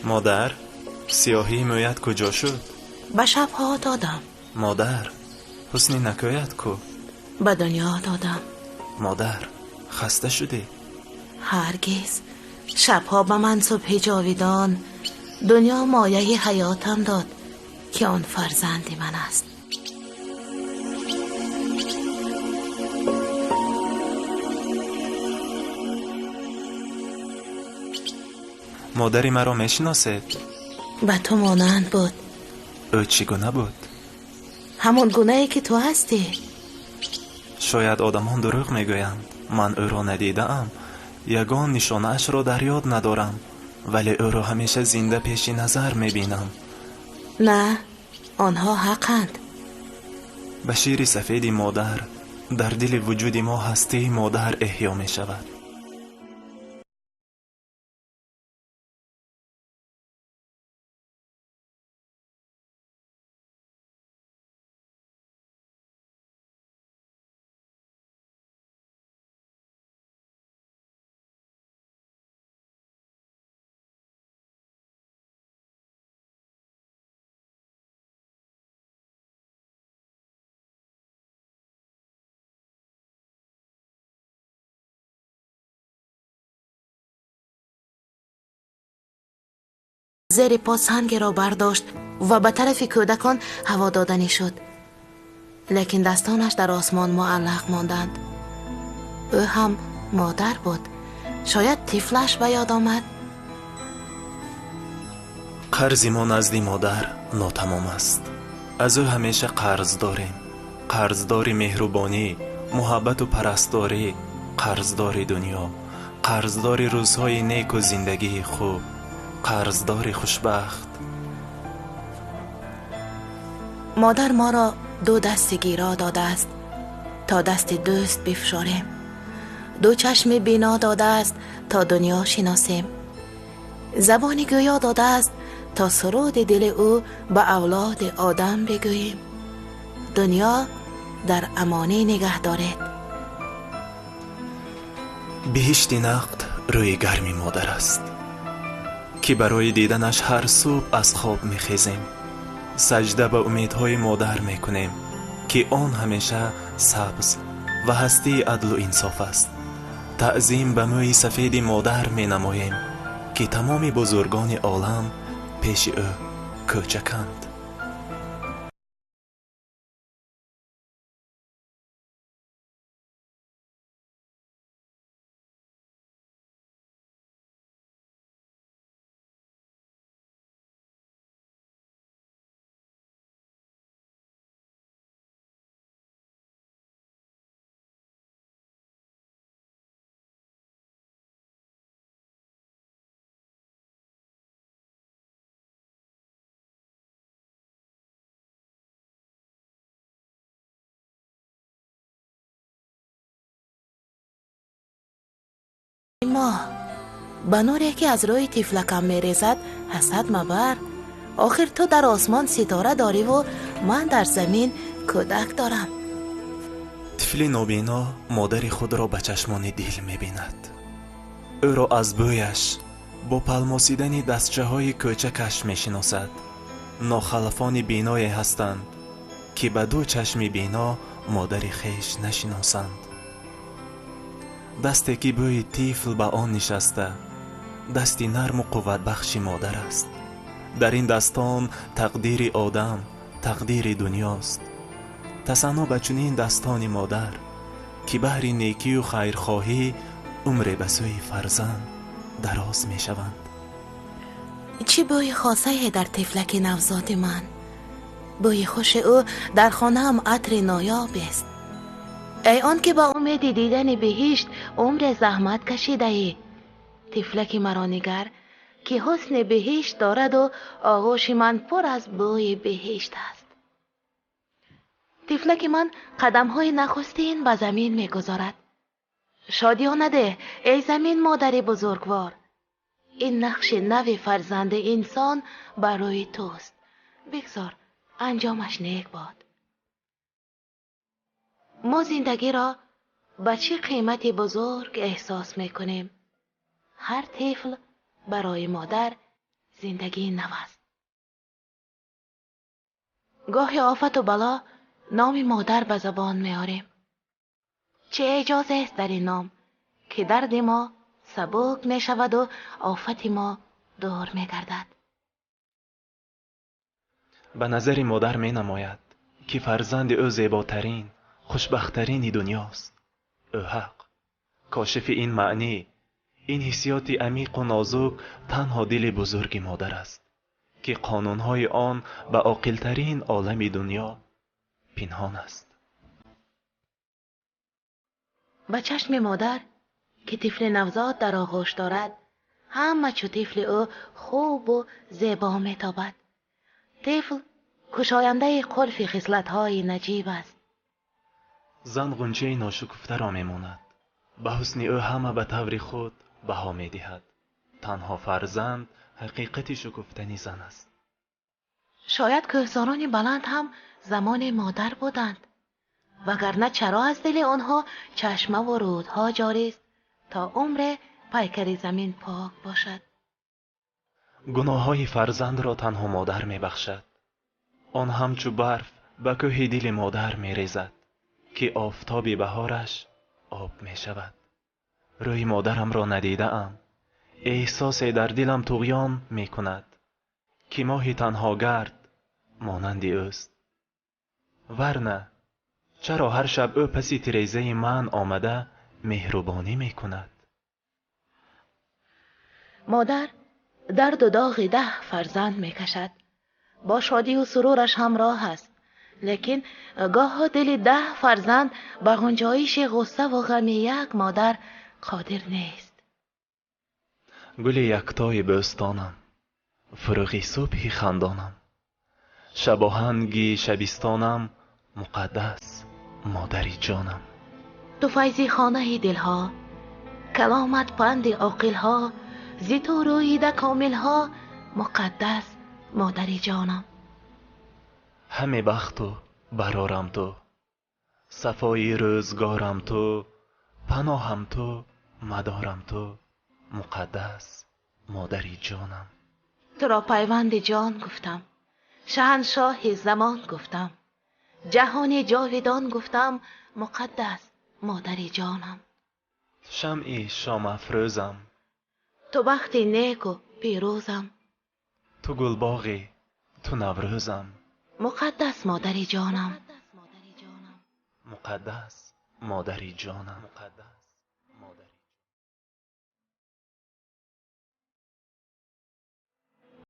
Модар, сиёҳии мӯят куҷо шуд? Ба шабҳо додам. Модар, ҳусни накӯят ку? Ба дунё додам. Модар, хаста шудӣ? Ҳаргиз. Шабҳо ба ман субҳи ҷовидон, дунё мояи ҳаётам дод, ки он фарзанди ман аст. Модари маро мешиносед? Ба ту монанд буд. Ӯ чӣ гуна буд? Ҳамон гунае ки ту ҳастӣ. Шояд одамон дурӯғ мегӯянд. Ман ӯро надидаам, ягон нишонаашро дар ёд надорам, вале ӯро ҳамеша зинда пеши назар мебинам. На, онҳо ҳақанд. Ба шири сафеди модар дар дили вуҷуди мо ҳастии модар эҳё мешавад. Зери по сангеро бардошт ва ба тарафи кӯдакон ҳаво доданӣ шуд, лекин дастонаш дар осмон муаллақ монданд. Ӯ ҳам модар буд. Шояд тифлаш ба ёд омад. Қарзи мо назди модар нотамом аст. Аз ӯ ҳамеша қарз дорем. Қарздори меҳрубонӣ, муҳаббату парастдорӣ, қарздори дунё, қарздори рӯзҳои неку зиндагии хуб, қарздори хушбахт. Модар моро ду дасти гиро додааст, то дасти дӯст бифшорем. Ду чашми бино додааст, то дунё шиносем. Забони гӯё додааст, то суруди дили ӯ ба авлоди одам бигӯем. Дунё дар амонӣ нигаҳ доред. Биҳишти нақд рӯи гарми модар аст, ки барои диданаш ҳар субҳ аз хоб мехезем. Саҷда ба умедҳои модар мекунем, ки он ҳамеша сабз ва ҳастии адлу инсоф аст. Таъзим ба мӯи сафеди модар менамоем, ки тамоми бузургони олам пеши ӯ кӯчаканд. Моҳ ба нуре ки аз рӯи тифлакам мерезад ҳасад мабар. Охир ту дар осмон ситора дориву ман дар замин кӯдак дорам. Тифли нобино модари худро ба чашмони дил мебинад. Ӯро аз бӯяш бо палмосидани дастчаҳои кӯчакаш мешиносад. Нохалафони биное ҳастанд, ки ба ду чашми бино модари хеш нашиносанд. Дасте ки бӯи тифл ба он нишаста, дасти нарму қувватбахши модар аст. Дар ин дастон тақдири одам, тақдири дунёст. Тасанно ба чунин дастони модар, ки баҳри некию хайрхоҳӣ умре ба сӯи фарзанд дароз мешаванд. Чӣ бӯи хосае дар тифлаки навзоди ман! Бӯи хуши ӯ дар хонаам атри ноёбест. Эй он ки ба умеди дидани биҳишт умре заҳмат кашидаӣ, тифлаки маро нигар, ки ҳусни биҳишт дораду оғӯши ман пур аз бӯи биҳишт аст. Тифлаки ман қадамҳои нахустин ба замин мегузорад. Шодиёна деҳ, эй замин модари бузургвор. Ин нақши нави фарзанди инсон барои туст. Бигзор анҷомаш нек бод. Мо зиндагиро ба чӣ қимати бузург эҳсос мекунем. Ҳар тифл барои модар Зиндагии нав аст. Гоҳи офату бало номи модар ба забон меорем. Чӣ эъҷозест дар ин ном, ки дарди мо сабук мешаваду офати мо дур мегардад. Ба назари модар менамояд, ки фарзанди ӯ зеботарин, хушбахттарини дунёст. Ӯ ҳақ. Кошифи ин маънӣ, ин ҳиссиёти амиқу нозук танҳо дили бузурги модар аст, ки қонунҳои он ба оқилтарин олами дунё пинҳон аст. Ба чашми модар, ки тифли навзод дар оғӯш дорад, ҳама чу тифли ӯ хубу зебо метобад. Тифл кушояндаи қулфи хислатҳои наҷиб аст. Зан ғунчаи ношукуфтаро мемонад. Ба ҳусни ӯ ҳама ба таври худ баҳо медиҳад. Танҳо фарзанд ҳақиқати шукуфтани зан аст. Шояд кӯҳсорони баланд ҳам замоне модар буданд, вагарна чаро аз дили онҳо чашмаву рӯдҳо ҷорист, то умре пайкари замин пок бошад. Гуноҳҳои фарзандро танҳо модар мебахшад. Он ҳамчу барф ба кӯҳи дили модар мерезад, ки офтоби баҳораш об мешавад. Рӯи модарамро надидаам. Эҳсосе дар дилам туғён мекунад, ки моҳи танҳогард монанди ӯст. Варна чаро ҳар шаб ӯ паси тирезаи ман омада меҳрубонӣ мекунад? Модар дарду доғи 10 фарзанд мекашад. Бо шодию сурураш ҳамроҳ аст, лекин гоҳо дили 10 фарзанд ба ғунҷоиши ғуссаву ғами як модар қодир нест. Гули яктои бӯстонам, фурӯғи субҳи хандонам, шабоҳанги шабистонам, муқаддас модари ҷонам. Ту файзи хонаи дилҳо, каломат панди оқилҳо, зи ту рӯида комилҳо, муқаддас модари ҷонам. Ҳаме бахту барорам ту, сафои рӯзгорам ту, паноҳам ту, мадорам ту, муқаддас модари ҷонам. Туро пайванди ҷон гуфтам, шаҳаншоҳи замон гуфтам, ҷаҳони ҷовидон гуфтам, муқаддас модари ҷонам. Шамъи шомафрӯзам, ту бахти неку пирӯзам, ту гулбоғи ту наврӯзам, муқаддас модари ҷонам. Муқаддас модари ҷонам.